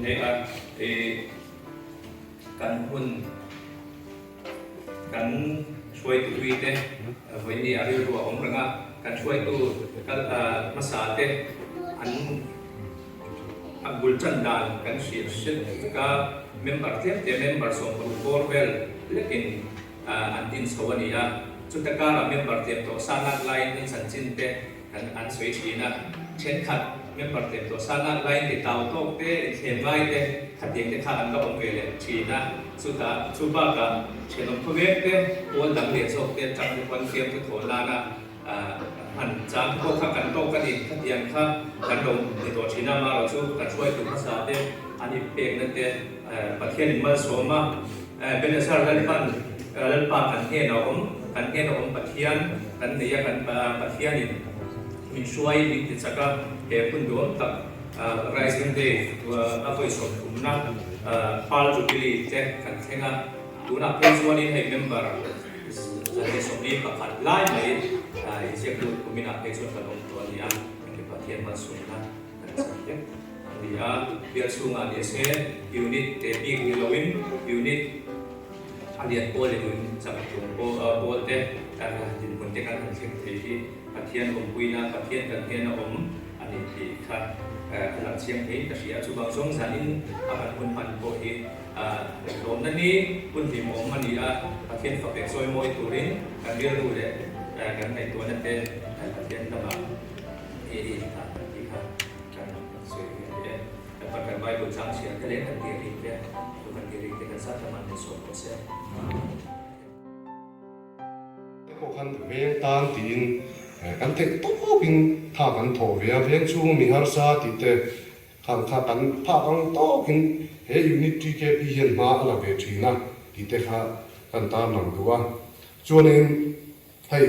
mek a, ih kan hun kan hruaitu hlui te vawiin a rilru a awm reng a, kan hruaitu kal hmasa te an a bul tan dan kan hriat hret vek a, member tlem te member 60 bawr vel lekin an din chho a ni a, chuta karah member tlem tawh sa lak laiin an chanchin te kan an sawi thin a, thenkhat member tlem tawh sa lak laiin ti tau tawk te, inthlem ngai te khatiang te kha an la awm ve leh thin a, chutah chu bakah thenawm khawveng te, pawl dang leh zawk te atang te pawn fiamthu thawh nana hman chang te pawh kha kan tawk a ni. Khatiang kha kan lo ni tawh thin a, amaherawh chu kan hruaitu hmasa te an inpekna te Pathian in malsawm a, Ebenezer Lalpan Lalpa kan hnenah a awm, kan hnenah awm Pathian kan nei a, kan Pathianin min hruai min ti chak a, he hun duam tak Rising Day a vawi sawmthumna Pearl Jubilee te kan thleng a, tunah phei chuanin hei member 141 lai mai inziak lut kuminah phei chuan kan awm tawh a ni a, hemi Pathian malsawmna kan chhan vek a ni a, bial chhungah ni se unit te bik ni loin unit a lian pawl leh unit chak chung pawl te kan dinhmun te kan han thleng thei hi Pathian awmpuina Pathian kan hnena awm a ni tih kha a lang chiang theiin ka hria a, chuvang zawng zanin a kan hun hman pawh hi Lawmna ni hun hlimawm a ni a, Pathian fak leh chawi mawi turin kan rilru leh kan ngaihtuahna te Pathian lamah i dah kan tih kha kan sawi ve a ni e. Kan pakhat Bible chang chhiar te leh kan tiri te, chu kan tiri te kan zat lamah min sawm rawh se. Te pawh khan veng tan tiin kan theih tawkin tha kan thawh ve a, veng chhunga mi harsa tih te Khang kha kan phak ang tawkin he Unit TKP hian hma a la ve thin a tih te kha kan tarlang duh a. Chuanin hei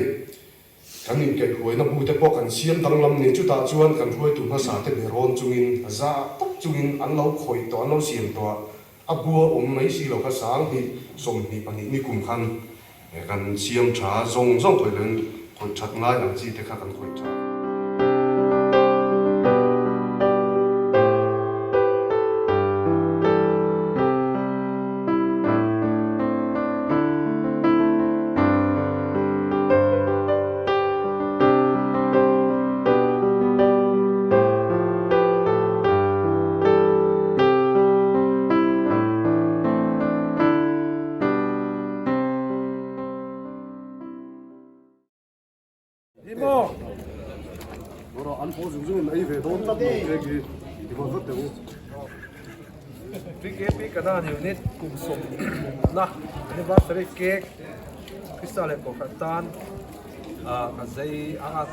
kan inkaihhuaina bu te pawh kan siam danglam ni chutah chuan kan hruaitu hmasa te be rawn chungin za tak chungin an lo khawih tawh an lo siam tawh a, a bua awm mai si lo kha 2022 ni kum khan Kan siam tha zawng zawng khawih loin khawih that ngai ang chi te kha kan khawih tha. An pawl zung zungin ei ve dawn tlat lo che khi i vawn vat teh u. PKP Kanan Unit kum sawmna anniversary cake Krista leh Kohhran tan ka zei ang a.